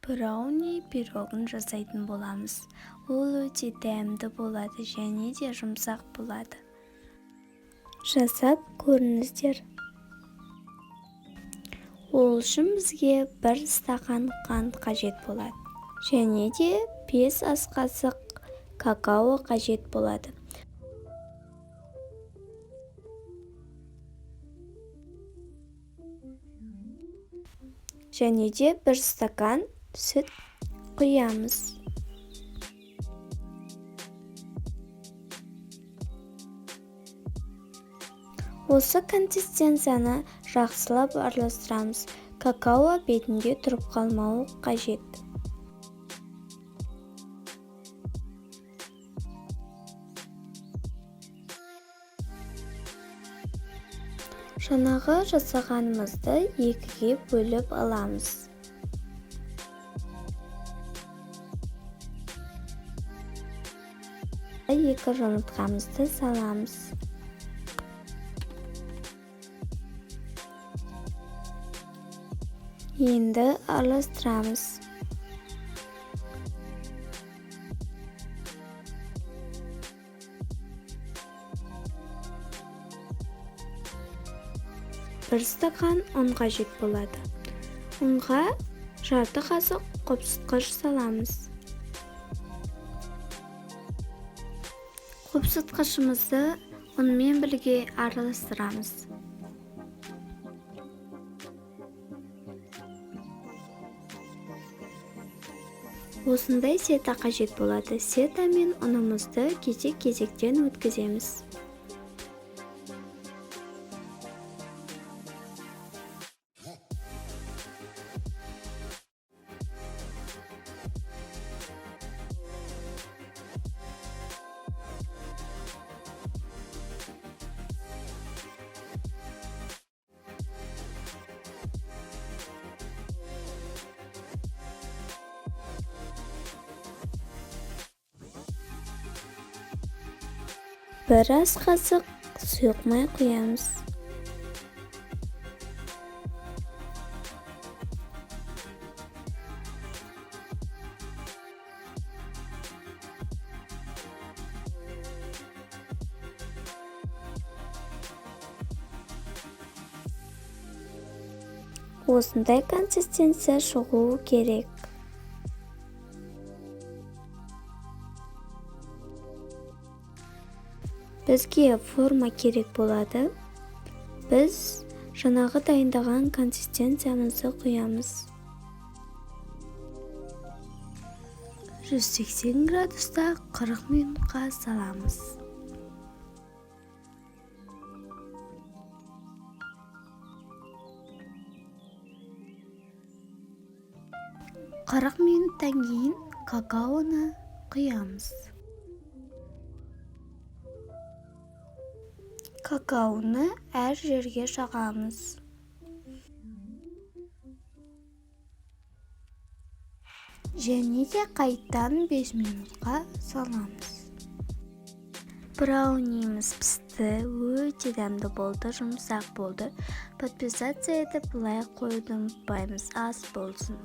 Брауни пирогын жасайтын боламыз. Ол өте дәмді болады және де жұмсақ болады. Жасап көріңіздер. Ол үшін бізге 1 стақан қант қажет болады. Және де 5 ас қасық какао қажет болады. Және де 1 стакан сүт құямыз. Осы консистенцияны жақсылап араластырамыз. Какао бетінде тұрып қалмауы қажет. Жаңағы жасағанымызды 2-ге бөліп аламыз. 2 жұмыртқамызды саламыз. Енді араластырамыз. 1 стақан ұн қажет болады. Ұнға жарты қасық қопсытқыш саламыз. Қопсытқышымызды ұнмен бірге араластырамыз. Осындай сета қажет болады. Сета мен ұнымызды кезек-кезектен өткіземіз. 1 ас қасық сұйық май құямыз. Осындай консистенция шығуы керек. Бізге форма керек болады. Біз жаңағы дайындаған консистенциямызды құямыз. 180 градуста 40 минутқа саламыз. 40 минуттан кейін какаоны құямыз. Какаоны әр жерге жағамыз. Және де қайттан 5 минутқа саламыз. Брауниміз пісті, өте дәмді болды, жұмсақ болды. Подписаться етіп, лайк қоюды ұмытпаймыз. Ас болсын.